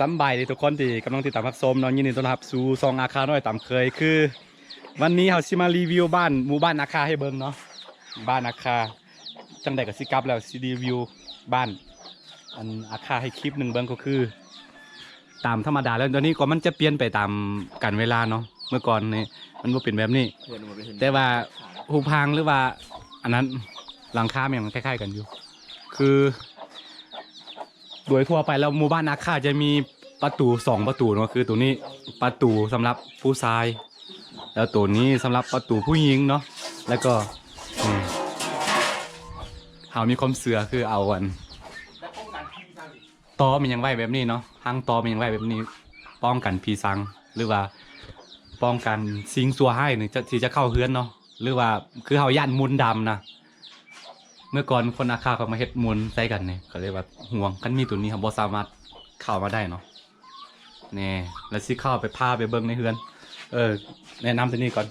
ສຳບາຍດີທຸກຄົນທີ່ກຳລັງຕິດຕາມຮັບຊົມເນາະ, ຍິນດີຕ້ອນຮັບສູ່ຊ່ອງອາຄານ້ອຍຕາມເຄີຍ. ຄືວັນນີ້ເຮົາຊິມາຣີວິວບ້ານ ໝູ່ບ້ານອາຄາໃຫ້ເບິ່ງເນາະ, ບ້ານອາຄາ. ຈັ່ງໃດກໍຊິກັບແລ້ວ ຊິຣີວິວບ້ານ ອັນ ອາຄາໃຫ້ຄລິບໜຶ່ງເບິ່ງ. ກໍຄືຕາມທຳມະດາແລ້ວ ດຽວນີ້ກໍມັນຈະປ່ຽນໄປຕາມການເວລາເນາະ, ເມື່ອກ່ອນນີ້ມັນບໍ່ເປັນແບບນີ້ ແຕ່ວ່າຮູບຮ່າງ ຫຼືວ່າອັນນັ້ນ ຫຼັງຄາແມ່ນມັນຄ້າຍໆກັນຢູ່. ຄືໂດຍທົ່ວໄປແລ້ວ ໝູ່ບ້ານອາຄາຈະມີປະຕູສອງປະຕູເນາະ, ຄືໂຕນີ້ປະຕູສຳລັບຜູ້ຊາຍ ແລ້ວໂຕນີ້ສຳລັບປະຕູຜູ້ຍິງເນາະ. ແລ້ວກໍ ອືມ ເຮົາມີຄວາມເຊື່ອຄືເອົາອັນ ຕໍແມ່ນຫຍັງໄວ້ແບບນີ້ເນາະ, ຮັງຕໍແມ່ນຫຍັງໄວ້ແບບນີ້ ປ້ອງກັນຜີສາງ ຫຼືວ່າປ້ອງກັນສິ່ງຊົ່ວຮ້າຍນີ້ຈະ ທີ່ຈະເຂົ້າເຮືອນເນາະ, ຫຼືວ່າຄືເຮົາຢ້ານມົນດຳນະ. ເມື່ອກ່ອນຄົນອາຄາເຂົາມາເຮັດມົນໃສ່ກັນນີ້ ກໍເລີຍວ່າຫ່ວງ, ຄັນມີໂຕນີ້ເຮົາບໍ່ສາມາດເຂົ້າມາໄດ້ເນາະ. ແນ່ ແລ້ວຊິເຂົ້າໄປ ພາໄປເບິ່ງໃນເຮືອນ. ເອີ ແນະນຳໂຕນີ້ກ່ອນ.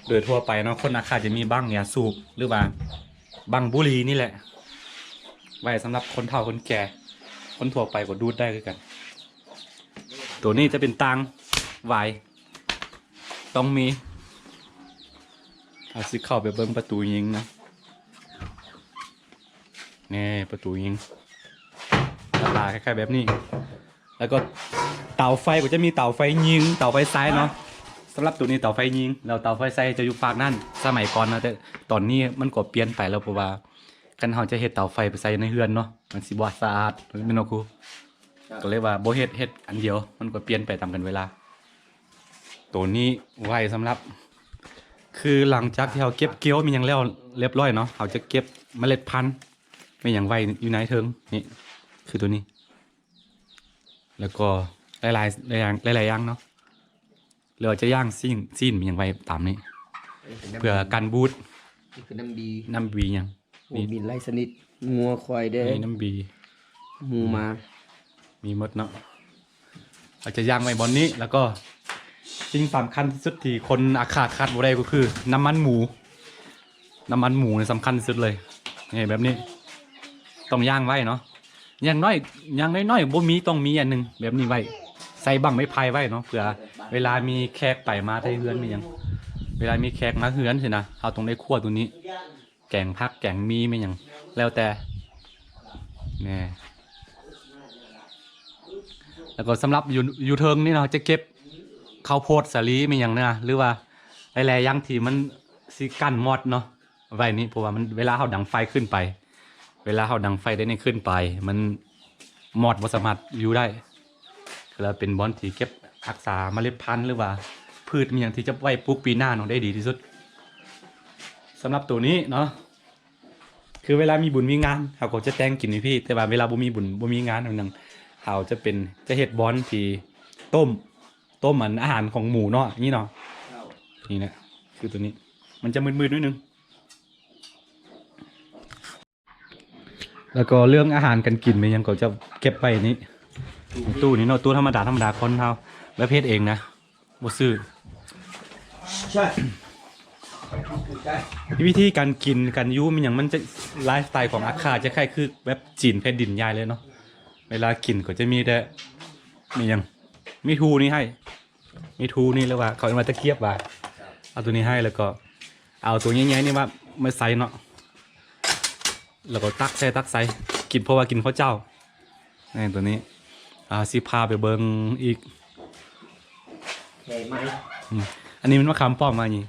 ໂດຍທົ່ວໄປເນາະ ຄົນອາຄາຈະມີບັ້ງຢາສູບ ຫຼືວ່າບັ້ງບຸຫຼີ່ນີ້ແຫຼະ ໄວ້ສຳລັບຄົນເຖົ້າຄົນແກ່, ຄົນທົ່ວໄປກໍດູດໄດ້ຄືກັນ. ໂຕນີ້ຈະເປັນຕ່າງຫວາຍ ຕ້ອງມີ. ເຮົາຊິເຂົ້າໄປເບິ່ງປະຕູຍິງນະ. ແນ່ ປະຕູຍິງ ໜ້າຕາຄ້າຍໆແບບນີ້. ແລ້ວກໍເຕົາໄຟກໍຈະມີເຕົາໄຟຍິງ ເຕົາໄຟຊາຍເນາະ. ສຳລັບໂຕນີ້ເຕົາໄຟຍິງ ແລ້ວເຕົາໄຟຊາຍຈະຢູ່ຟາກນັ້ນ ສະໄໝກ່ອນນະ, ແຕ່ຕອນນີ້ມັນກໍປ່ຽນໄປແລ້ວ ເພາະວ່າຄັນເຮົາຈະເຮັດເຕົາໄຟໄປໃສ່ໃນເຮືອນເນາະ ມັນຊິບໍ່ສະອາດ ແມ່ນບໍ່ຄູ? ກໍເລີຍວ່າບໍ່ເຮັດ ເຮັດອັນດຽວ ມັນກໍປ່ຽນໄປຕາມການເວລາ. ໂຕນີ້ໄວ້ສຳລັບ ຄືຫຼັງຈາກທີ່ເຮົາເກັບກ່ຽວແມ່ນຫຍັງແລ້ວລຽບລ້ອຍເນາະ, ເຮົາຈະເກັບເມລັດພັນແມ່ນຫຍັງໄວ້ຢູ່ໃນເທິງນີ້ ຄືໂຕນີ້. ແລ້ວກໍຫຼາຍໆ ຫຼາຍຢ່າງ ຫຼາຍໆຢ່າງເນາະ, ຫຼືວ່າຈະຍ່າງຊີ້ນ ຊີ້ນແມ່ນຫຍັງໄວ້ຕາມນີ້ ເພື່ອກັນບູດ. ນີ້ຄືນ້ຳບີ ນ້ຳບີຫຍັງ? ໂອ້ ມີຫຼາຍຊະນິດ ງົວ ຄວາຍແດ່ ມີນ້ຳບີ ໝູ ໝາ ມີໝົດເນາະ. ເຮົາຈະຍ່າງໄວ້ບ່ອນນີ້ ແລ້ວກໍສິ່ງສຳຄັນທີ່ສຸດທີ່ຄົນອາຄາຂາດບໍ່ໄດ້ກໍຄືນ້ຳມັນໝູ. ນ້ຳມັນໝູນີ້ສຳຄັນທີ່ສຸດເລີຍ. ນີ້ ແບບນີ້ຕ້ອງຍ່າງໄວ້ເນາະ, ຢ່າງໜ້ອຍ ຢ່າງໜ້ອຍໆບໍ່ມີ ຕ້ອງມີອັນໜຶ່ງແບບນີ້ໄວ້ ໃສ່ບັ້ງໄມ້ໄຜ່ໄວ້ເນາະ, ເພື່ອເວລາມີແຂກໄປມາໄທເຮືອນແມ່ນຫຍັງ ເວລາມີແຂກມາເຮືອນຊີ້ນະ ເຮົາຕ້ອງໄດ້ຄົວໂຕນີ້ ແກງຜັກແກງໝີ່ແມ່ນຫຍັງແລ້ວແຕ່ ແນ່. ແລ້ວກໍສຳລັບຢູ່ ຢູ່ເທິງນີ້ເນາະ ຈະເກັບເຂົ້າໂພດສາລີແມ່ນຫຍັງນະ ຫຼືວ່າຫຼາຍໆຢ່າງທີ່ມັນຊິກັນມອດເນາະ ໄວ້ນີ້ ເພາະວ່າມັນ ເວລາເຮົາດັງໄຟຂຶ້ນໄປ ເວລາເຮົາດັງໄຟໄດ້ນີ້ຂຶ້ນໄປ ມັນ ມອດບໍ່ສາມາດຢູ່ໄດ້ ແລ້ວເປັນບ່ອນທີ່ເກັບຮັກສາເມລັດພັນ ຫຼືວ່າພືດມີຫຍັງທີ່ຈະໄວ້ປູກປີໜ້າເນາະ ໄດ້ດີທີ່ສຸດ. ສຳລັບໂຕນີ້ເນາະ ຄືເວລາມີບຸນມີງານ ເຮົາກໍຈະແຕ່ງກິນຢູ່ພີ້, ແຕ່ວ່າເວລາບໍ່ມີບຸນບໍ່ມີງານຫຍັງ ເຮົາຈະເປັນ ຈະເຮັດບ່ອນທີ່ຕົ້ມ ຕົ້ມອັນອາຫານຂອງໝູເນາະ ນີ້ເນາະ. ນີ້ແຫຼະ ຄືໂຕນີ້ ມັນຈະມືດໆໜ້ອຍໜຶ່ງ. ແລ້ວກໍເລື່ອງອາຫານການກິນແມ່ນຫຍັງກໍຈະເກັບໄວ້ນີ້ ຕູ້ນີ້ເນາະ, ຕູ້ທຳມະດາ ທຳມະດາ ຄົນເຮົາແບບເຮັດເອງນະ ບໍ່ຊື້. ໃຊ່ ວິທີການກິນການຢູ່ແມ່ນຫຍັງ ມັນຈະ ໄລຟ໌ສະໄຕຂອງອາຄາຈະຄ້າຍຄືແບບຈີນແຜ່ນດິນໃຫຍ່ເລີຍເນາະ. ເວລາກິນກໍຈະມີແຕ່ ມີຫຍັງ ມີທູ່ນີ້ໃຫ້ ມີທູ່ນີ້ ຫຼືວ່າເຂົາເອີ້ນວ່າຕະກຽບວ່າ ເອົາໂຕນີ້ໃຫ້ ແລ້ວກໍເອົາໂຕໃຫຍ່ໆນີ້ມາ ມາໃສ່ເນາະ ແລ້ວກໍຕັກໃສ່ ຕັກໃສ່ ກິນ ເພາະວ່າກິນເຂົ້າເຈົ້າ. ນີ້ໂຕນີ້ ອ່າ ຊິພາໄປເບິ່ງອີກ ແຂກໃໝ່ ອືມ ອັນນີ້ມັນມະຂາມປ້ອມມານີ້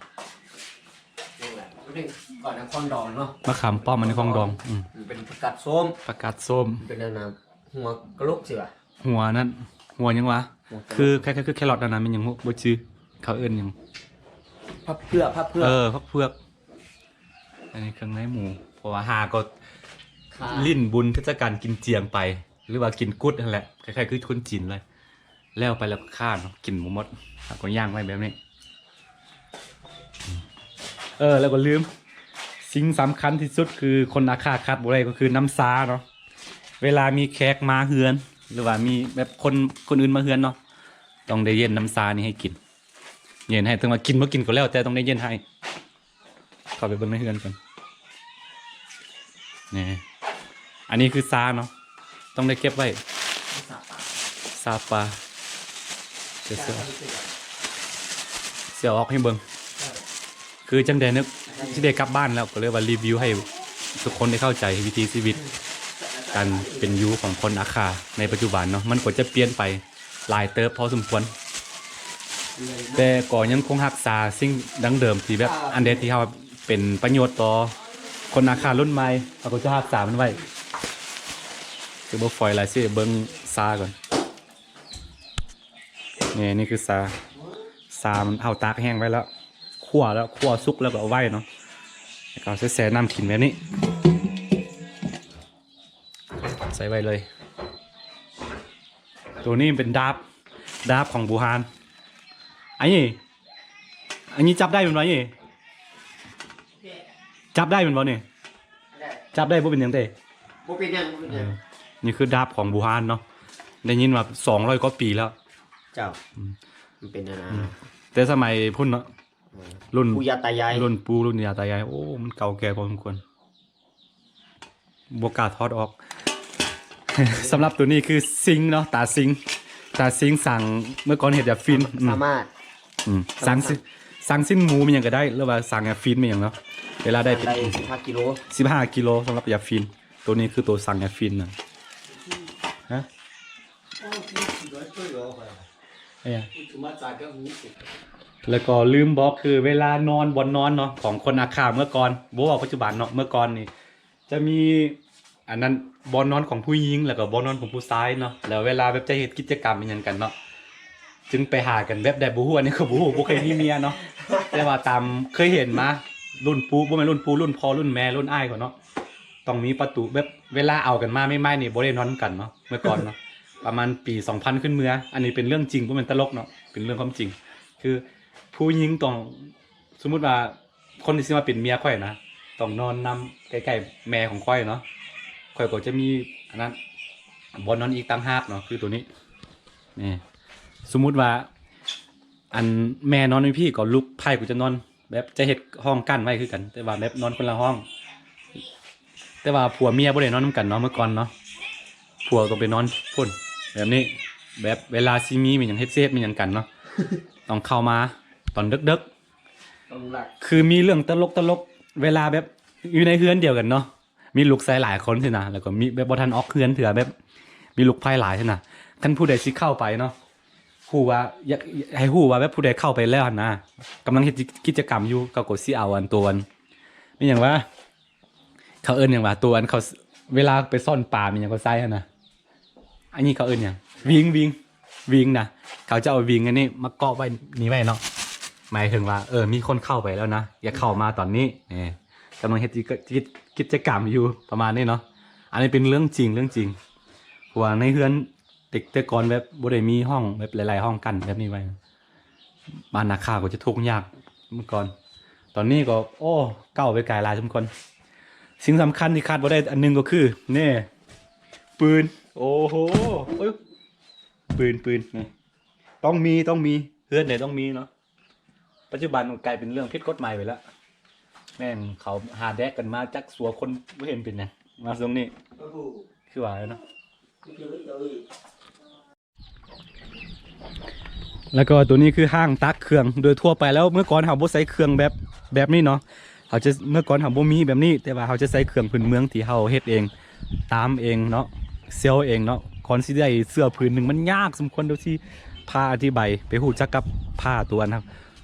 ນີ້ແຫຼະ ມັນເປັນ ກ່ອນນະຄອນດອງເນາະ ມະຂາມປ້ອມ ອັນນີ້ຂອງດອງ ອືມ ມັນເປັນຜັກກາດສົ້ມ ຜັກກາດສົ້ມ ມັນເປັນອັນນະ ຫົວກະໂຫຼກຊິວະ ຫົວນັ້ນ ຫົວຫຍັງວະ ຫົວກະໂຫຼກ ຄື ຄ້າຍໆຄືແຄຣອດນັ້ນນະ ແມ່ນຫຍັງ ບໍ່ຈື່ ເຂົາເອີ້ນຫຍັງ ຜັກເຜືອກ ຜັກເຜືອກ ເອີ ຜັກເຜືອກ. ອັນນີ້ເຄື່ອງໃນໝູ ເພາະວ່າຫາກໍຫຼິ້ນບຸນເທດສະການກິນຈຽງໄປ ຫຼືວ່າກິນກຸດຫັ້ນແຫຼະ ຄ້າຍໆຄືຄົນຈີນເລີຍ ແລ້ວໄປແລ້ວກໍຄ້າງ ກິນບໍ່ໝົດ ຫາກໍຍ່າງໄວ້ແບບນີ້. ເອີ ແລ້ວກໍລືມ ສິ່ງສຳຄັນທີ່ສຸດຄືຄົນອາຄາຂາດບໍ່ໄດ້ກໍຄືນ້ຳຊາເນາະ. ເວລາມີແຂກມາເຮືອນ ຫຼືວ່າມີແບບຄົນ ຄົນອື່ນມາເຮືອນເນາະ ຕ້ອງໄດ້ເຢັນນ້ຳຊານີ້ໃຫ້ກິນ ເຢັນໃຫ້ ເຖິງວ່າກິນບໍ່ກິນກໍແລ້ວແຕ່ ຕ້ອງໄດ້ເຢັນໃຫ້. ເຂົ້າໄປເບິ່ງໃນເຮືອນກ່ອນ ນີ້ ອັນນີ້ຄືຊາເນາະ ຕ້ອງໄດ້ເກັບໄວ້. ຕາປາ ດຽວຊິ ຊິເອົາອອກໃຫ້ເບິ່ງ. ຄືຈັ່ງໃດ ນຶກຊິໄດ້ກັບບ້ານແລ້ວ ກໍເລີຍວ່າຣີວິວໃຫ້ທຸກຄົນໄດ້ເຂົ້າໃຈວິຖີຊີວິດການເປັນຢູ່ຂອງຄົນອາຄາໃນປັດຈຸບັນເນາະ. ມັນກໍຈະປ່ຽນໄປຫຼາຍເຕີບພໍສົມຄວນ ແຕ່ກໍຍັງຄົງຮັກສາສິ່ງດັ້ງເດີມທີ່ແບບ ອັນໃດທີ່ເຮົາເປັນປະໂຫຍດຕໍ່ຄົນອາຄາລຸ້ນໃໝ່ ເຮົາກໍຈະຮັກສາມັນໄວ້. ຊິບໍ່ຟອຍຫຼາຍ ຊິເບິ່ງຊາກ່ອນ. ນີ້ ນີ້ຄືຊາ ຊາມັນເຮົາຕາກແຫ້ງໄວ້ແລ້ວ ຂົ້ວແລ້ວ ຂົ້ວສຸກແລ້ວກໍເອົາໄວ້ເນາະ ແລ້ວກໍເອົາໃສ່ ໃສ່ນ້ຳກິນແບບນີ້ ໃສ່ໄວ້ເລີຍ. ໂຕນີ້ເປັນດາບ ດາບຂອງບູຮານ. ອັນນີ້ ອັນນີ້ຈັບໄດ້ແມ່ນບໍ່ນີ້? ຈັບໄດ້ແມ່ນບໍ່ນີ້? ໄດ້ ຈັບໄດ້ ບໍ່ເປັນຫຍັງເດ້? ບໍ່ເປັນຫຍັງ ບໍ່ເປັນຫຍັງ. ເອີ ນີ້ຄືດາບຂອງບູຮານເນາະ ໄດ້ຍິນວ່າສອງຮ້ອຍກວ່າປີແລ້ວ. ເຈົ້າ ອືມ ມັນເປັນອັນ ອືມ ແຕ່ສະໄໝພຸ້ນເນາະ ເອີ ລຸ້ນປູ່ຍ່າຕາຍາຍ ລຸ້ນປູ່ລຸ້ນຍ່າຕາຍາຍ. ໂອ້ ມັນເກົ່າແກ່ພໍສົມຄວນ. ບໍ່ກ້າຖອດອອກ. ສຳລັບໂຕນີ້ຄືຊິງເນາະ ຕາຊິງ ຕາຊິງສັງ ເມື່ອກ່ອນເຮັດຢາຝິ່ນ ອືມ ສາມາດ ອືມ ສັງຊິ ສັງຊີ້ນໝູແມ່ນຫຍັງກໍໄດ້ ຫຼືວ່າສັງຢາຝິ່ນແມ່ນຫຍັງເນາະ ເວລາໄດ້ ໄດ້ສິບຫ້າກິໂລ ສິບຫ້າກິໂລ ສຳລັບຢາຝິ່ນ. ໂຕນີ້ຄືໂຕສັງຢາຝິ່ນນະ ຮະ ແລ້ວກໍລືມບອກ ຄືເວລານອນ ບ່ອນນອນເນາະ ຂອງຄົນອາຄາເມື່ອກ່ອນ ບໍ່ເວົ້າປັດຈຸບັນເນາະ ເມື່ອກ່ອນນີ້ ຈະມີອັນນັ້ນ ບ່ອນນອນຂອງຜູ້ຍິງ ແລ້ວກໍບ່ອນນອນຂອງຜູ້ຊາຍເນາະ. ແລ້ວເວລາແບບຈະເຮັດກິດຈະກຳອີ່ຫຍັງກັນເນາະ ຈຶ່ງໄປຫາກັນແບບໃດບໍ່ຮູ້ ອັນນີ້ກໍບໍ່ຮູ້ ບໍ່ເຄີຍມີເມຍເນາະ ແຕ່ວ່າຕາມເຄີຍເຫັນມາ ລຸ້ນປູ່ ບໍ່ແມ່ນລຸ້ນປູ່ ລຸ້ນພໍ່ ລຸ້ນແມ່ ລຸ້ນອ້າຍເຂົາເນາະ ຕ້ອງມີປະຕູ ແບບເວລາເອົາກັນມາໃໝ່ໆນີ້ ບໍ່ໄດ້ນອນນຳກັນເນາະ ເມື່ອກ່ອນເນາະ ປະມານປີສອງພັນຂຶ້ນເມືອ. ອັນນີ້ເປັນເລື່ອງຈິງ ບໍ່ແມ່ນຕະຫຼົກເນາະ ເປັນເລື່ອງຄວາມຈິງ. ຄືຜູ້ຍິງຕ້ອງ ສົມມຸດວ່າ ຄົນທີ່ຊິມາເປັນເມຍຂ້ອຍນະ ຕ້ອງນອນນຳໃກ້ໆແມ່ຂອງຂ້ອຍເນາະ ຂ້ອຍກໍຈະມີອັນນັ້ນ ບ່ອນນອນອີກຕ່າງຫາກເນາະ ຄືໂຕນີ້. ນີ້ ສົມມຸດວ່າ ອັນແມ່ນອນຢູ່ພີ້ ກໍລູກໃພ້ກໍຈະນອນ ແບບຈະເຮັດຫ້ອງກັ້ນໄວ້ຄືກັນ ແຕ່ວ່າແບບນອນຄົນລະຫ້ອງ. ແຕ່ວ່າຜົວເມຍບໍ່ໄດ້ນອນນຳກັນເນາະ ເມື່ອກ່ອນເນາະ ຜົວຕ້ອງໄປນອນພຸ້ນ ແບບນີ້ ແບບເວລາຊິມີແມ່ນຫຍັງ ເຮັດ ຊິເຮັດແມ່ນຫຍັງກັນເນາະ ຕ້ອງເຂົ້າມາຕອນເດິກໆ ຕ້ອງລັກ ຄືມີເລື່ອງຕະຫຼົກໆ ເວລາແບບຢູ່ໃນເຮືອນດຽວກັນເນາະ ມີລູກຊາຍຫຼາຍຄົນຊີ້ນະ ແລ້ວກໍມີແບບບໍ່ທັນອອກເຮືອນເທື່ອ ແບບມີລູກໃພ້ຫຼາຍຊີ້ນະ ຄັນຜູ້ໃດຊິເຂົ້າໄປເນາະ ຮູ້ວ່າ ຢາກໃຫ້ຮູ້ວ່າແບບຜູ້ໃດເຂົ້າໄປແລ້ວຫັ້ນນະ ກຳລັງເຮັດກິດຈະກຳຢູ່ ເຂົາກໍຊິເອົາອັນໂຕອັນ ແມ່ນຫຍັງວະ ເຂົາເອີ້ນຫຍັງວະ ໂຕອັນເຂົາ ເວລາໄປຊ້ອນປາ ແມ່ນຫຍັງເຂົາໃສ່ຫັ້ນນະ ອັນນີ້ເຂົາເອີ້ນຫຍັງ ວິງ ວິງ ວິງນະ ເຂົາຈະເອົາວິງອັນນີ້ມາເກາະໄວ້ນີ້ໄວ້ເນາະ ໝາຍເຖິງວ່າ ເອີ ມີຄົນເຂົ້າໄປແລ້ວນະ ຢ່າເຂົ້າມາຕອນນີ້ ນີ້ ກຳລັງເຮັດກິດ ກິດ ກິດຈະກຳຢູ່ ປະມານນີ້ເນາະ. ອັນນີ້ເປັນເລື່ອງຈິງ ເລື່ອງຈິງ ເພາະວ່າໃນເຮືອນ ແຕ່ ແຕ່ກ່ອນແບບບໍ່ໄດ້ມີຫ້ອງແບບຫຼາຍໆຫ້ອງກັ້ນແບບນີ້ໄວ້ ບ້ານນາຄາກໍຈະທຸກຍາກເມື່ອກ່ອນ ຕອນນີ້ກໍ ໂອ້ ກ້າວໄປໄກຫຼາຍສົມຄວນ. ສິ່ງສຳຄັນທີ່ຂາດບໍ່ໄດ້ອັນໜຶ່ງກໍຄື ນີ້ ປືນ ໂອ້ໂຫ ໂອ້ຍ ປືນ ປືນ ນີ້ ຕ້ອງມີ ຕ້ອງມີ ເຮືອນໃດຕ້ອງມີເນາະ. ປັດຈຸບັນມັນກາຍເປັນເລື່ອງຜິດກົດໝາຍໄປແລ້ວ ແມ່ງເຂົາຫາແດກກັນມາຈັກຊົ່ວຄົນ ບໍ່ເຫັນເປັນຫຍັງ ມາຊ່ວງນີ້ ຄືວ່າແລ້ວເນາະ. ແລ້ວກໍໂຕນີ້ຄືຫ້າງຕັກເຄື່ອງ ໂດຍທົ່ວໄປແລ້ວ ເມື່ອກ່ອນເຮົາບໍ່ໃຊ້ເຄື່ອງແບບ ແບບນີ້ເນາະ ເຮົາຈະ ເມື່ອກ່ອນເຮົາບໍ່ມີແບບນີ້ ແຕ່ວ່າເຮົາຈະໃຊ້ເຄື່ອງພື້ນເມືອງທີ່ເຮົາເຮັດເອງ ຕາມເອງເນາະ ເຊວເອງເນາະ. ກ່ອນຊິໄດ້ເສື້ອຜືນໜຶ່ງມັນຍາກສົມຄວນ ດຽວຊິພາອະທິບາຍ ໄປຮູ້ຈັກກັບຜ້າຕົວນັ້ນ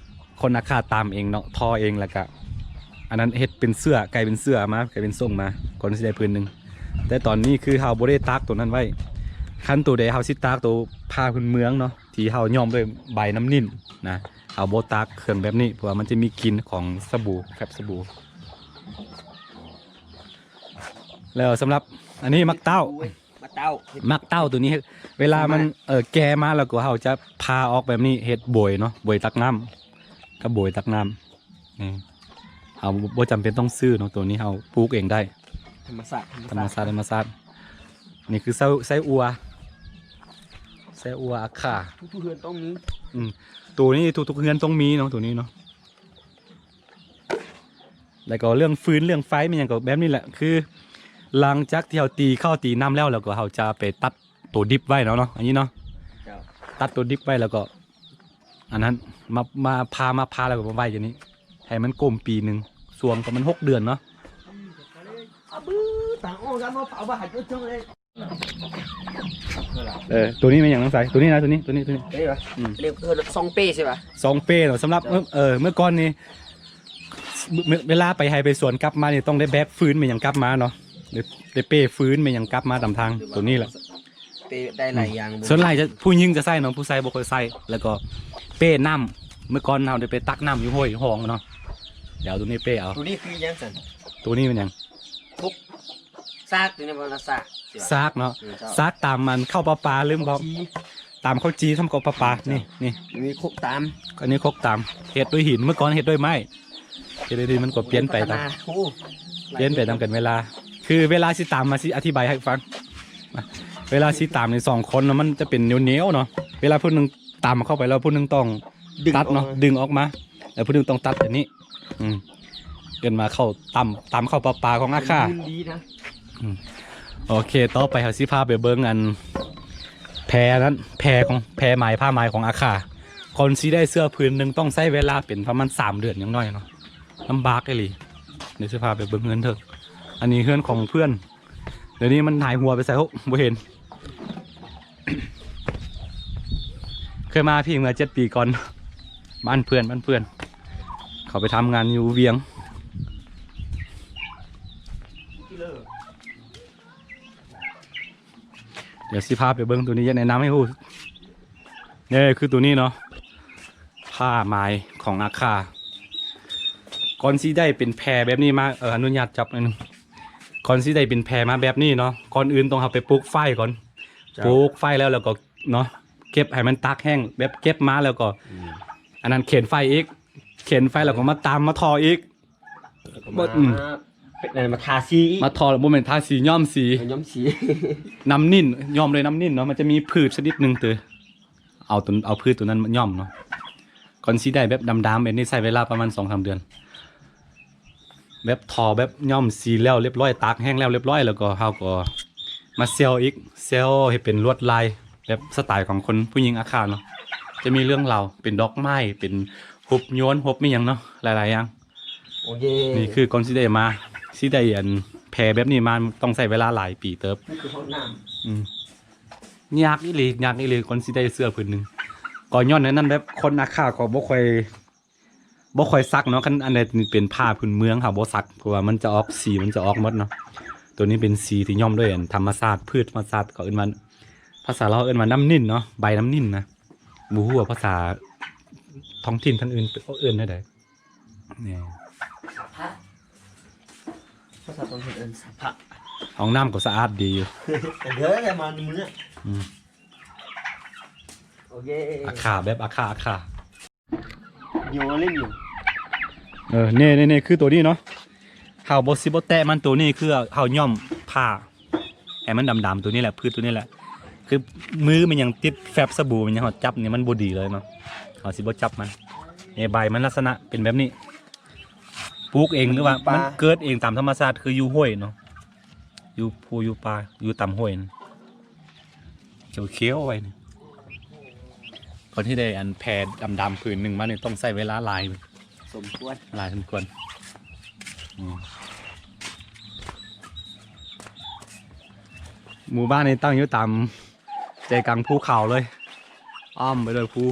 ຄົນອາຄາຕາມເອງເນາະ ທໍ້ເອງ ແລ້ວກະອັນນັ້ນເຮັດເປັນເສື້ອ ກາຍເປັນເສື້ອມາ ກາຍເປັນສົ້ງມາ ກ່ອນຊິໄດ້ຜືນໜຶ່ງ. ແຕ່ຕອນນີ້ຄືເຮົາບໍ່ໄດ້ຕາກໂຕນັ້ນໄວ້ ຄັນໂຕໃດເຮົາຊິຕາກໂຕຜ້າພື້ນເມືອງເນາະ ທີ່ເຮົາຍ້ອມດ້ວຍໃບນ້ຳນິ້ນນະ ເຮົາບໍ່ຕາກເຄື່ອງແບບນີ້ ເພາະວ່າມັນຈະມີກິ່ນຂອງສະບູ ແຟບສະບູ. ແລ້ວສຳລັບອັນນີ້ໝາກເຕົ້າ ໝາກເຕົ້າ ໝາກເຕົ້າໂຕນີ້ ເວລາມັນ ເອີ ແກ່ມາແລ້ວກໍເຮົາຈະຜ່າອອກແບບນີ້ ເຮັດໂບຍເນາະ ໂບຍຕັກນ້ຳ ກັບໂບຍຕັກນ້ຳ. ນີ້ ເຮົາບໍ່ຈຳເປັນຕ້ອງຊື້ເນາະ ໂຕນີ້ເຮົາປູກເອງໄດ້ ທຳມະຊາດ ທຳມະຊາດ ທຳມະຊາດ. ນີ້ຄືໄສ້ ໄສ້ອົ່ວ ໄສ້ອົ່ວອາຄາ ທຸກໆເຮືອນຕ້ອງມີ ອືມ ໂຕນີ້ທຸກໆເຮືອນຕ້ອງມີເນາະ ໂຕນີ້ເນາະ. ແລ້ວກໍເລື່ອງຟືນເລື່ອງໄຟແມ່ນຫຍັງກໍແບບນີ້ແຫຼະ ຄືຫຼັງຈາກທີ່ເຮົາຕີເຂົ້າຕີນ້ຳແລ້ວ ແລ້ວກໍເຮົາຈະໄປຕັດໂຕດິບໄວ້ເນາະ ເນາະ ອັນນີ້ເນາະ. ຕັດຕົວດິບໄວ້ ແລ້ວກໍ ອັນນັ້ນ ມາ ມາຜ່າ ມາຜ່າ ແລ້ວກໍມາໄວ້ຢູ່ນີ້ ໃຫ້ມັນກົມປີໜຶ່ງ ຊ່ວງກໍມັນຫົກເດືອນເນາະ. ເອີ ໂຕນີ້ແມ່ນຫຍັງ ນ້ອງໃສ? ໂຕນີ້ນະ ໂຕນີ້ ໂຕນີ້ ໂຕນີ້ ເອີ ອືມ ເອີ້ນວ່າຊອງເປ້ໃຊ່ປະ? ຊອງເປ້ເນາະ ສຳລັບ ເອີ ເມື່ອກ່ອນນີ້ ເວ ເວລາໄປໄຮ່ໄປສວນກັບມານີ້ ຕ້ອງໄດ້ແບກຟືນແມ່ນຫຍັງກັບມາເນາະ ໄດ້ ໄດ້ເປ້ຟືນແມ່ນຫຍັງກັບມາຕາມທາງ. ໂຕນີ້ແຫຼະ ເປ້ໄດ້ຫຼາຍຢ່າງ ອືມ ສ່ວນຫຼາຍຈະ ຜູ້ຍິງຈະໃຊ້ເນາະ ຜູ້ຊາຍບໍ່ຄ່ອຍໃຊ້. ແລ້ວກໍເປ້ນ້ຳ ເມື່ອກ່ອນເຮົາໄດ້ໄປຕັກນ້ຳຢູ່ຫ້ວຍຫ້ອງເນາະ ດຽວໂຕນີ້ເປ້ເອົາ. ໂຕນີ້ຄືຫຍັງຊັ້ນ? ໂຕນີ້ແມ່ນຫຍັງ? ຄົກ ຊາກ ໂຕນີ້ບໍ່ລະຊາກ ຊາກເນາະ ເອີ ຊາກຕາມມັນເຂົ້າປະປາ ລືມບອກ ເຂົ້າຈີ່ ຕາມເຂົ້າຈີ່ ທຳເຂົ້າປະປາ. ນີ້ ນີ້ ມີຄົກຕາມ ອັນນີ້ຄົກຕາມ ເຮັດດ້ວຍຫີນ ເມື່ອກ່ອນເຮັດດ້ວຍໄມ້ ເຮັດດ້ວຍຫີນ ມັນກໍປ່ຽນໄປຕາມ ໂອ້ ປ່ຽນໄປຕາມການເວລາ. ຄືເວລາຊິຕາມ ມາຊິອະທິບາຍໃຫ້ຟັງ ເວລາຊິຕາມນີ້ ສອງຄົນເນາະ ມັນຈະເປັນແນວໆເນາະ ເວລາຜູ້ໜຶ່ງຕາມເຂົ້າໄປແລ້ວ ຜູ້ໜຶ່ງຕ້ອງຕັດເນາະ ດຶງອອກມາ ແລ້ວຜູ້ໜຶ່ງຕ້ອງຕັດອັນນີ້ ອືມ ເອີ້ນວ່າເຂົ້າຕາມ ຕາມເຂົ້າປະປາຂອງອາຄາ. ອືມ ໂອເຄ ຕໍ່ໄປເຮົາຊິພາໄປເບິ່ງອັນ ແພນັ້ນ ແພຂອງ ແພໝາຍ ຜ້າໝາຍຂອງອາຄາ. ກ່ອນຊິໄດ້ເສື້ອຜືນໜຶ່ງ ຕ້ອງໃຊ້ເວລາເປັນປະມານສາມເດືອນຢ່າງໜ້ອຍເນາະ ລຳບາກອີ່ຫຼີ. ດຽວຊິພາໄປເບິ່ງເຮືອນເຖິງ ອັນນີ້ເຮືອນຂອງເພື່ອນ ດຽວນີ້ມັນຫາຍຫົວໄປໃສ ໂອ້ ບໍ່ເຫັນ. ເຄີຍມາພີ້ເມື່ອເຈັດປີກ່ອນ ບ້ານເພື່ອນ ບ້ານເພື່ອນ ເຂົາໄປທຳງານຢູ່ວຽງ. ດຽວຊິພາໄປເບິ່ງໂຕນີ້ ຢາກແນະນຳໃຫ້ຮູ້ ເອີ ຄືໂຕນີ້ເນາະ ຜ້າໝາຍຂອງອາຄາ. ກ່ອນຊິໄດ້ເປັນແພແບບນີ້ມາ ເອີ ອະນຸຍາດຈັບໜ້ອຍໜຶ່ງ ກ່ອນຊິໄດ້ເປັນແພມາແບບນີ້ເນາະ ກ່ອນອື່ນຕ້ອງເຮົາໄປປູກຝ້າຍກ່ອນ. ເຈົ້າ ປູກຝ້າຍແລ້ວ ແລ້ວກໍເນາະ ເກັບໃຫ້ມັນຕາກແຫ້ງ ແບບເກັບມາແລ້ວກໍ ອືມ ອັນນັ້ນເຂັນໄຟອີກ ເຂັນໄຟແລ້ວກໍມາຕາມ ມາທໍ່ອີກ ແລ້ວກໍມາ ບໍ່ ອືມ ເປັນອັນນັ້ນ ມາທາສີອີກ ມາທໍ່ ບໍ່ແມ່ນທາສີ ຍ້ອມສີ ເອີ ຍ້ອມສີ ນ້ຳນິນ ຍ້ອມດ້ວຍນ້ຳນິນເນາະ. ມັນຈະມີພືດຊະນິດໜຶ່ງເຕີ ເອົາຕົວ ເອົາພືດຕົວນັ້ນມາຍ້ອມເນາະ. ກ່ອນຊິໄດ້ແບບດຳໆແບບນີ້ ໃຊ້ເວລາປະມານສອງສາມເດືອນ ແບບທໍ່ ແບບຍ້ອມສີແລ້ວລຽບຮ້ອຍ ຕາກແຫ້ງແລ້ວລຽບຮ້ອຍ ແລ້ວກໍເຮົາກໍມາແຊວອີກ ແຊວໃຫ້ເປັນລວດລາຍແບບສະໄຕຂອງຄົນຜູ້ຍິງອາຄາເນາະ. ຈະມີເລື່ອງລາວເປັນດອກໄມ້ ເປັນຮູບຍົນ ຮູບມີຫຍັງເນາະ ຫຼາຍໆຢ່າງ. ໂອເຄ ນີ້ຄືກ່ອນຊິໄດ້ມາ ຊິໄດ້ອັນແພແບບນີ້ມາ ຕ້ອງໃຊ້ເວລາຫຼາຍປີເຕີບ. ນີ້ຄືຫ້ອງນ້ຳ ອືມ ຍາກອີ່ຫຼີ ຍາກອີ່ຫຼີ ກ່ອນຊິໄດ້ເສື້ອຜືນໜຶ່ງ. ກໍຍ້ອນໃນນັ້ນແບບຄົນອາຄາກໍບໍ່ຄ່ອຍ ບໍ່ຄ່ອຍຊັກເນາະ. ຄັນອັນໃດເປັນຜ້າພື້ນເມືອງເຮົາບໍ່ຊັກ ເພາະວ່າມັນຈະອອກ ສີມັນຈະອອກໝົດເນາະ. ໂຕນີ້ເປັນສີທີ່ຍ້ອມດ້ວຍອັນທຳມະຊາດ ພືດທຳມະຊາດ ເຂົາເອີ້ນວ່າ ພາສາລາວເອີ້ນວ່ານ້ຳນິນເນາະ ໃບນ້ຳນິນນະ. ບໍ່ຮູ້ວ່າພາສາທ້ອງຖິ່ນທາງອື່ນເຂົາເອີ້ນແນວໃດ. ນີ້ ສະພະ ພາສາທ້ອງຖິ່ນເອີ້ນສະພະ. ຫ້ອງນ້ຳກໍສະອາດດີຢູ່ ເດີ ແຕ່ມາມື້ ອືມ ໂອເຄ ອາຄາ ແບບອາຄາ ອາຄາ ໂຍເລ່ນຢູ່. ເອີ ນີ້ໆໆ ຄືໂຕນີ້ເນາະ ເຮົາບໍ່ ຊິບໍ່ແຕະມັນ. ໂຕນີ້ຄືເຮົາຍ້ອມຜ້າ ໃຫ້ມັນດຳໆ ໂຕນີ້ແຫຼະ ພືດໂຕນີ້ແຫຼະ. ຄືມືມັນຍັງຕິດແຟັບສະບູ ມັນຍັງ ເຮົາຈັບນີ້ມັນບໍ່ດີເລີຍເນາະ. ເຮົາຊິບໍ່ຈັບມັນ. ນີ້ໃບມັນລັກສະນະເປັນແບບນີ້ ປູກເອງ ຫຼືວ່າມັນເກີດເອງຕາມທຳມະຊາດ ຄືຢູ່ຫ້ວຍເນາະ ຢູ່ພູຢູ່ປ່າ ຢູ່ຕາມຫ້ວຍ ຂຽວໆໄວ້ນີ້. ກ່ອນທີ່ໄດ້ອັນແພດຳໆຜືນໜຶ່ງມານີ້ ຕ້ອງໃຊ້ເວລາຫຼາຍສົມຄວນ ຫຼາຍສົມຄວນ. ອືມ ໝູ່ບ້ານນີ້ຕັ້ງຢູ່ຕາມໃຈກາງພູເຂົາເລີຍ ອ້ອມໄປໂດຍພູ.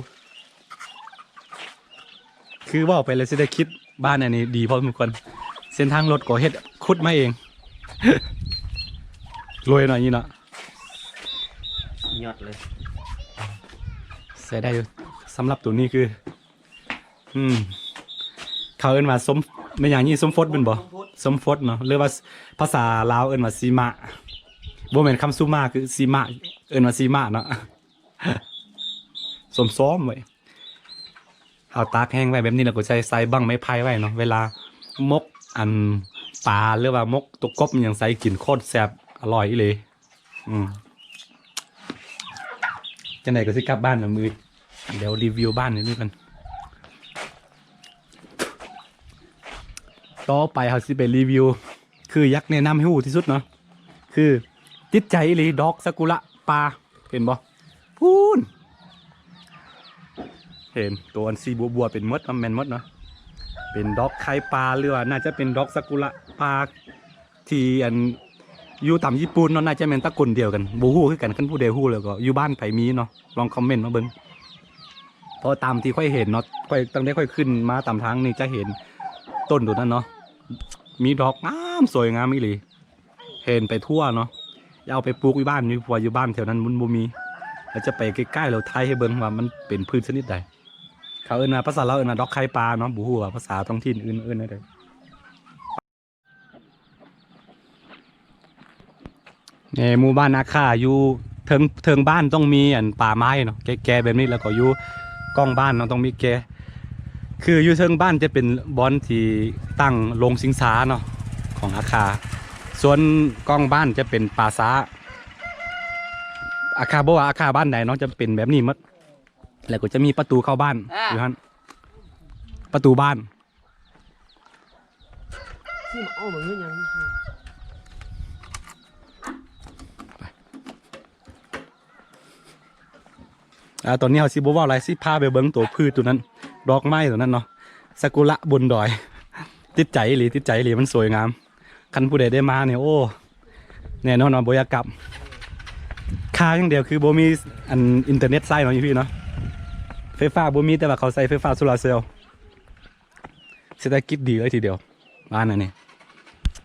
ຄືເວົ້າໄປແລ້ວຊິໄດ້ຄິດ ບ້ານອັນນີ້ດີພໍສົມຄວນ. ເສັ້ນທາງລົດກໍເຮັດ ຂຸດມາເອງ ລວຍເນາະ ນີ້ເນາະ ຍອດເລີຍ ໃຊ້ໄດ້ຢູ່. ສຳລັບໂຕນີ້ຄື ອືມ ເຂົາເອີ້ນວ່າສົມ ແມ່ນຫຍັງນີ້ ສົມຟົດແມ່ນບໍ່? ສົມຟົດເນາະ ຫຼືວ່າພາສາລາວເອີ້ນວ່າສີມະ ບໍ່ແມ່ນຄຳສຸມາ ຄືສີມະ ເອີ້ນວ່າສີມະເນາະ. ສົ້ມໆໄວ້ ເຮົາຕາກແຫ້ງໄວ້ແບບນີ້ ແລ້ວກໍໃສ່ ໃສ່ບັ້ງໄມ້ໄຜ່ໄວ້ເນາະ. ເວລາໝົກອັນປາ ຫຼືວ່າໝົກຕົວກົບຫຍັງໃສ່ ກິນໂຄດແຊບ ອະລ່ອຍອີ່ຫຼີ. ອືມ ຈັ່ງໃດກໍຊິກັບບ້ານລະມື້ ດຽວຣີວິວບ້ານນີ້ກ່ອນ. ຕໍ່ໄປເຮົາຊິໄປຣີວິວ ຄືຢາກແນະນຳໃຫ້ຮູ້ທີ່ສຸດເນາະ ຄືຕິດໃຈອີ່ຫຼີ ດອກຊາກຸຣະປ່າ ເຫັນບໍ່? ພຸ້ນ ເຫັນໂຕອັນສີບົວໆ ເປັນໝົດເນາະ ແມ່ນໝົດເນາະ ເປັນດອກໄຂ່ປ່າ ຫຼືວ່າໜ້າຈະເປັນດອກຊາກຸຣະປ່າ ທີ່ອັນຢູ່ຕາມຍີ່ປຸ່ນເນາະ ໜ້າຈະແມ່ນຕະກຸນດຽວກັນ ບໍ່ຮູ້ຄືກັນ. ຄັນຜູ້ໃດຮູ້ແລ້ວກໍ ຢູ່ບ້ານໃຜມີເນາະ ລອງຄອມເມັນມາເບິ່ງ. ເພາະຕາມທີ່ຂ້ອຍເຫັນເນາະ ຂ້ອຍ ຕັ້ງແຕ່ຂ້ອຍຂຶ້ນມາຕາມທາງນີ້ ຈະເຫັນຕົ້ນໂຕນັ້ນເນາະ ມີດອກງາມ ສວຍງາມອີ່ຫຼີ. ເຫັນໄປທົ່ວເນາະ ຢ່າເອົາໄປປູກຢູ່ບ້ານ ຢູ່ ເພາະວ່າຢູ່ບ້ານແຖວນັ້ນມັນບໍ່ມີ. ແລ້ວຈະໄປໃກ້ໆ ແລ້ວຖ່າຍໃຫ້ເບິ່ງວ່າມັນເປັນພືດຊະນິດໃດ. ເຂົາເອີ້ນວ່າ ພາສາລາວເອີ້ນວ່າດອກໄຂ່ປ່າເນາະ ບໍ່ຮູ້ວ່າພາສາທ້ອງຖິ່ນອື່ນເອີ້ນແນວໃດ. ນີ້ ໝູ່ບ້ານອາຄາ ຢູ່ເທິງ ເທິງບ້ານຕ້ອງມີອັນປ່າໄມ້ເນາະ ແກ່ໆ ແບບນີ້ ແລ້ວກໍຢູ່ກ້ອງບ້ານເນາະ ຕ້ອງມີແກ່ ຄືຢູ່ເທິງບ້ານຈະເປັນບ່ອນທີ່ຕັ້ງໂລງຊິງຊາເນາະ ຂອງອາຄາ. ສ່ວນກ້ອງບ້ານຈະເປັນປ່າຊ້າ. ອາຄາ ບໍ່ວ່າອາຄາບ້ານໃດເນາະ ຈະເປັນແບບນີ້ໝົດ. ແລ້ວກໍຈະມີປະຕູເຂົ້າບ້ານ ອ່າ ຢູ່ຫັ້ນ ປະຕູບ້ານ. ອ່າ ຕອນນີ້ເຮົາຊິບໍ່ເວົ້າຫຼາຍ ຊິພາໄປເບິ່ງໂຕພືດໂຕນັ້ນ ດອກໄມ້ໂຕນັ້ນເນາະ ຊາກຸຣະບົນດອຍ. ຕິດໃຈອີ່ຫຼີ ຕິດໃຈອີ່ຫຼີ ມັນສວຍງາມ. ຄັນຜູ້ໃດໄດ້ມານີ້ ໂອ້ ແນ່ນອນວ່າບໍ່ຢາກກັບ. ຄາຢ່າງດຽວຄືບໍ່ມີອັນອິນເຕີເນັດໃຊ້ເນາະ ຢູ່ພີ້ເນາະ ໄຟຟ້າບໍ່ມີ ແຕ່ວ່າເຂົາໃຊ້ໄຟຟ້າໂຊລາເຊວ. ເສດຖະກິດດີເລີຍທີດຽວ ບ້ານອັນນີ້.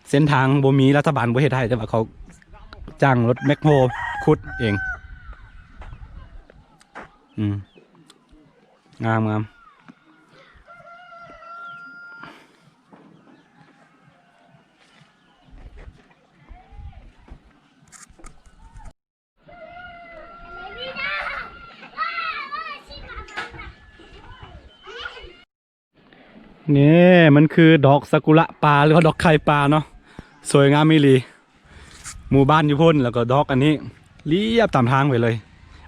ເສັ້ນທາງບໍ່ມີ ລັດຖະບານບໍ່ເຮັດໃຫ້ ແຕ່ວ່າເຂົາຈ້າງລົດແມັກໂຮຂຸດເອງ. ອືມ ງາມໆ. ນີ້ມັນຄືດອກຊາກຸຣະປ່າ ຫຼືວ່າດອກໄຂ່ປ່າເນາະ ສວຍງາມອີ່ຫຼີ. ໝູ່ບ້ານຢູ່ພຸ້ນ ແລ້ວກໍດອກອັນນີ້ລຽບຕາມທາງໄປເລີຍ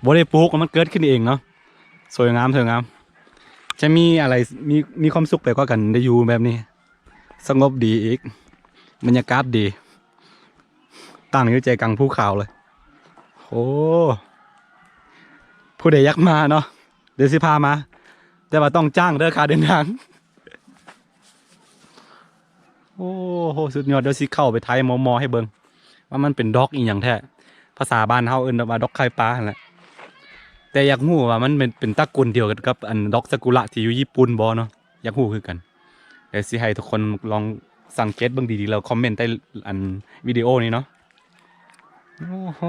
ບໍ່ໄດ້ປູກ ມັນເກີດຂຶ້ນເອງເນາະ. ສວຍງາມ ສວຍງາມ ຈະມີອະໄລ ມີ ມີຄວາມສຸກໄປກວ່າກັນ ໄດ້ຢູ່ແບບນີ້ ສະຫງົບດີອີກ ບັນຍາກາດດີ ຕັ້ງຢູ່ໃຈກາງພູຂາວເລີຍ. ໂອ້ ຜູ້ໃດຢາກມາເນາະ ດຽວຊິພາມາ ແຕ່ວ່າຕ້ອງຈ້າງເດີ ຄ່າເດີນທາງ. ໂອ້ໂຫ ສຸດຍອດ. ດຽວຊິເຂົ້າໄປຖ່າຍມໍ່ໆ ໃຫ້ເບິ່ງວ່າມັນເປັນດອກອີ່ຫຍັງແທ້. ພາສາບ້ານເຮົາເອີ້ນວ່າດອກໄຂ່ປ່າຫັ້ນແຫຼະ ແຕ່ຢາກຮູ້ວ່າມັນເປັນ ເປັນຕະກຸນດຽວກັນກັບອັນດອກຊາກຸຣະທີ່ຢູ່ຍີ່ປຸ່ນບໍ່ເນາະ ຢາກຮູ້ຄືກັນ. ດຽວຊິໃຫ້ທຸກຄົນລອງສັງເກດເບິ່ງດີໆ ແລ້ວຄອມເມັນໃຕ້ອັນວິດີໂອນີ້ເນາະ. ໂອ້ໂຫ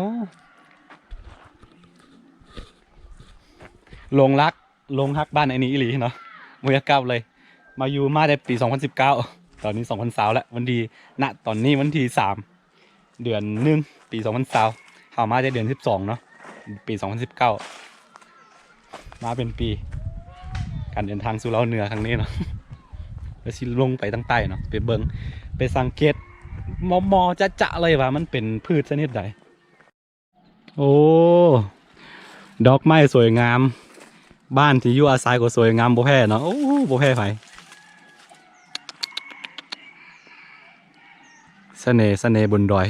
ຫຼົງລັກ ຫຼົງຮັກບ້ານອັນນີ້ອີ່ຫຼີເນາະ ບໍ່ຢາກກັບເລີຍ. ມາຢູ່ ມາແຕ່ປີສອງພັນສິບເກົ້າ ຕອນນີ້ສອງພັນຊາວແລ້ວ ວັນທີ ນະ ຕອນນີ້ວັນທີສາມ ເດືອນໜຶ່ງ ປີສອງພັນຊາວ ເຮົາມາແຕ່ເດືອນສິບສອງເນາະ ປີສອງພັນສິບເກົ້າ ມາເປັນປີ. ການເດີນທາງສູ່ລາວເໜືອຄັ້ງນີ້ເນາະ ແລ້ວຊິລົງໄປທາງໃຕ້ເນາະ ໄປເບິ່ງ ໄປສັງເກດໝໍ່ໆ ຈະໆ ເລີຍວ່າມັນເປັນພືດຊະນິດໃດ. ໂອ້ ດອກໄມ້ສວຍງາມ ບ້ານທີ່ຢູ່ອາໄສກໍສວຍງາມບໍ່ແພ້ເນາະ. ໂອ້ ບໍ່ແພ້ໃຜ ສະເໜ່ ສະເໜ່ບົນດອຍ.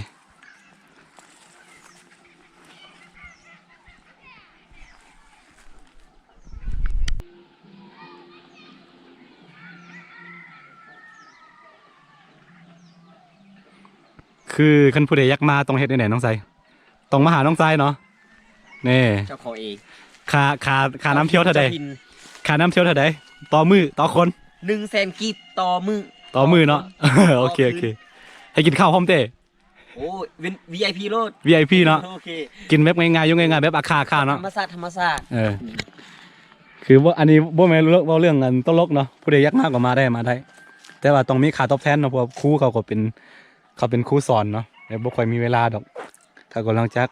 ຄືຄັນຜູ້ໃດຢາກມາຕ້ອງເຮັດແນວໃດ ນ້ອງໄຊ? ຕ້ອງມາຫານ້ອງຊາຍເນາະ. ນີ້ ເຈົ້າຂອງເອງ. ຄ່າ ຄ່າ ຄ່ານຳທ່ຽວເທົ່າໃດ? ເຈົ້າຖິ່ນ. ຄ່ານຳທ່ຽວເທົ່າໃດ? ຕໍ່ມື້ ຕໍ່ຄົນ? ໜຶ່ງແສນກີບຕໍ່ມື້. ຕໍ່ມື້ເນາະ. ຕໍ່ຄືນ. ໂອເຄ ໂອເຄ. ໃຫ້ກິນເຂົ້າພ້ອມເຕ້. ໂອ້ ເປັນ ວີໄອພີ ໂລດ. ວີໄອພີ ເນາະ. ໂອເຄ. ກິນແບບງ່າຍໆ ຢູ່ງ່າຍໆ ແບບອາຄາ ອາຄາເນາະ. ທຳມະຊາດ ທຳມະຊາດ. ເອີ. ອືມ. ຄືບໍ່ ອັນນີ້ບໍ່ແມ່ນເລື່ອງ ເວົ້າເລື່ອງອັນຕະຫຼົກເນາະ. ຜູ້ໃດຢາກມາກໍມາໄດ້ ມາໄດ້. ແຕ່ວ່າຕ້ອງມີຄ່າຕອບແທນເນາະ ເພາະວ່າຄູເຂົາກໍເປັນ ເຂົາເປັນຄູສອນເນາະ ແຕ່ບໍ່ຄ່ອຍມີເວລາດອກ. ເຂົາກໍຫຼັງຈາກ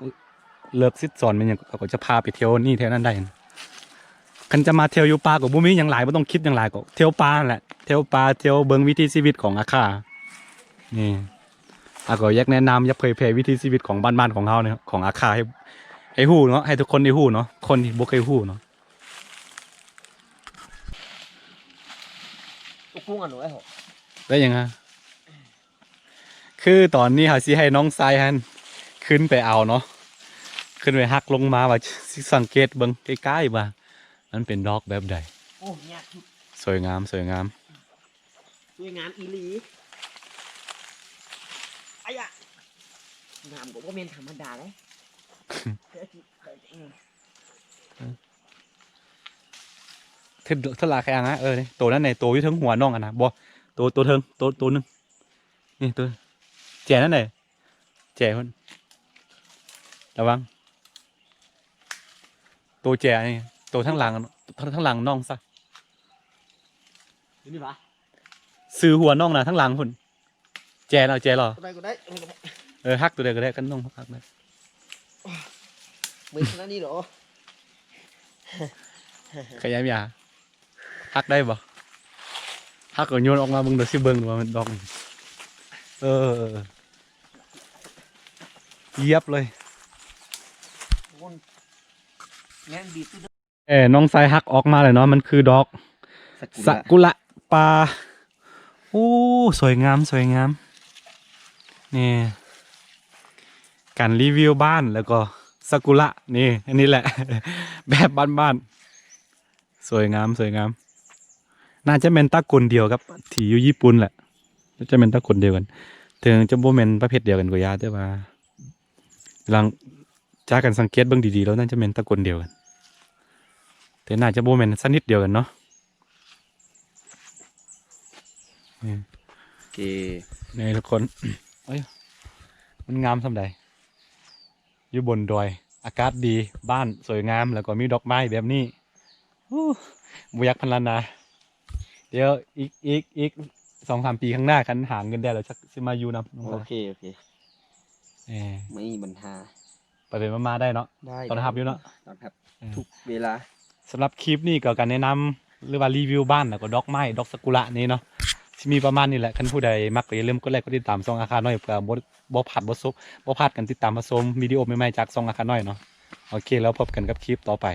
ເລີກສິດສອນແມ່ນຫຍັງ ເຂົາກໍຈະພາໄປທ່ຽວນີ້ທ່ຽວນັ້ນໄດ້. ຄັນຈະມາທ່ຽວຢູ່ປ່າກໍບໍ່ມີຫຍັງຫຼາຍ ບໍ່ຕ້ອງຄິດຫຍັງຫຼາຍ ກໍທ່ຽວປ່າຫັ້ນແຫຼະ ທ່ຽວປ່າ ທ່ຽວເບິ່ງວິຖີຊີວິດຂອງອາຄາ. ນີ້ ອາກໍຢາກແນະນຳ ຢາກເຜີຍແຜ່ວິຖີຊີວິດຂອງບ້ານໆຂອງເຮົານີ້ ຂອງອາຄາ ໃຫ້ ໃຫ້ຮູ້ເນາະ ໃຫ້ທຸກຄົນໄດ້ຮູ້ເນາະ ຄົນທີ່ບໍ່ເຄີຍຮູ້ເນາະ. ໄດ້ຫຍັງຮະ? ຄືຕອນນີ້ເຮົາຊິໃຫ້ນ້ອງຊາຍຫັ້ນຂຶ້ນໄປເອົາເນາະ ຂຶ້ນໄປຮັກລົງມາວ່າຊິສັງເກດເບິ່ງໃກ້ໆວ່າມັນເປັນດອກແບບໃດ. ໂອ້ ຍາກສຸດ ສວຍງາມ ສວຍງາມ ສວຍງາມອີ່ຫຼີ. ອາຍະ ງາມກໍບໍ່ແມ່ນທຳມະດາເດ້. ເທື່ອທີ່ເຄີຍ ເອີ ເທື່ອ ເທື່ອລະແຂ້ງນະ. ເອີ ນີ້ ໂຕນັ້ນແຫຼະ ໂຕຢູ່ເທິງຫົວນ້ອງຫັ້ນນະ. ບໍ່ ໂຕ ໂຕເທິງ ໂຕ ໂຕໜຶ່ງ ນີ້ ໂຕ ແຈນັ້ນແຫຼະ ແຈພຸ້ນ ລະວັງ ໂຕແຈນີ້ ໂຕທາງຫຼັງ ທາງ ທາງຫຼັງນ້ອງຊະ ຢູ່ນີ້ຫວາ ຊື່ຫົວນ້ອງນະ ທາງຫຼັງພຸ້ນ. ແຈເອົາ ແຈເອົາ ໂຕໃດກໍໄດ້ ເອີ ຮັກໂຕໃດກໍໄດ້ ຄັນນ້ອງຮັກໄດ້ ເມື່ອຍຂະໜາດນີ້ເນາະ ຂະຫຍາຍຢາ ຮັກໄດ້ບໍ່? ຮັກກໍໂຍນອອກມາເບິ່ງ ດຽວຊິເບິ່ງວ່າມັນດອກ. ເອີ ຢຽບເລີຍ ແມ່ນດີສຸດ. ເອີ ນ້ອງຊາຍຮັກອອກມາແລ້ວເນາະ ມັນຄືດອກ ຊາ ຊາ ກຸລະ ກຸລະປ່າ. ໂອ້ ສວຍງາມ ສວຍງາມ. ນີ້ ການຣີວິວບ້ານ ແລ້ວກໍຊາກຸລະ ນີ້ ອັນນີ້ແຫຼະ ແບບບ້ານໆ ສວຍງາມ ສວຍງາມ. ໜ້າຈະແມ່ນຕະໂກນດຽວກັບທີ່ຢູ່ຍີ່ປຸ່ນແຫຼະ ໜ້າຈະແມ່ນຕະໂກນດຽວກັນ ເຖິງຈະບໍ່ແມ່ນປະເພດດຽວກັນກໍຢ່າ ແຕ່ວ່າ ຫຼັງຈາກການສັງເກດເບິ່ງດີໆແລ້ວ ໜ້າຈະແມ່ນຕະໂກນດຽວກັນ ແຕ່ໜ້າຈະບໍ່ແມ່ນຊະນິດດຽວກັນເນາະ. ນີ້ ໂອເຄ ນີ້ທຸກຄົນ ເອີຍ ມັນງາມສ່ຳໃດ ຢູ່ບົນດອຍ ອາກາດດີ ບ້ານສວຍງາມ ແລ້ວກໍມີດອກໄມ້ແບບນີ້. ໂອ້ ບໍ່ຢາກພັນລະນາ ດຽວອີກ ອີກ ອີກສອງສາມປີຂ້າງໜ້າ ຄັນຫາເງິນໄດ້ແລ້ວ ຈັກຊິມາຢູ່ນຳ. ໂອເຄ ໂອເຄ ເອີ ບໍ່ມີບັນຫາ ໄປໆມາໆໄດ້ເນາະ ໄດ້ ຕ້ອນຮັບຢູ່ເນາະ ຕ້ອນຮັບ ເອີ ທຸກເວລາ. ສຳລັບຄລິບນີ້ກໍການແນະນຳ ຫຼືວ່າຣີວິວບ້ານ ແລ້ວກໍດອກໄມ້ ດອກຊາກຸລະນີ້ເນາະ ຊິມີປະມານນີ້ແຫຼະ. ຄັນຜູ້ໃດມັກກໍຢ່າລືມກົດໄລກົດຕິດຕາມຊ່ອງອາຄານ້ອຍ ເພື່ອບໍ່ ບໍ່ພາດ ບໍ່ສົບ ບໍ່ພາດການຕິດຕາມຮັບຊົມວິດີໂອໃໝ່ໆຈາກຊ່ອງອາຄານ້ອຍເນາະ. ໂອເຄ ແລ້ວພົບກັນກັບຄລິບຕໍ່ໄປ.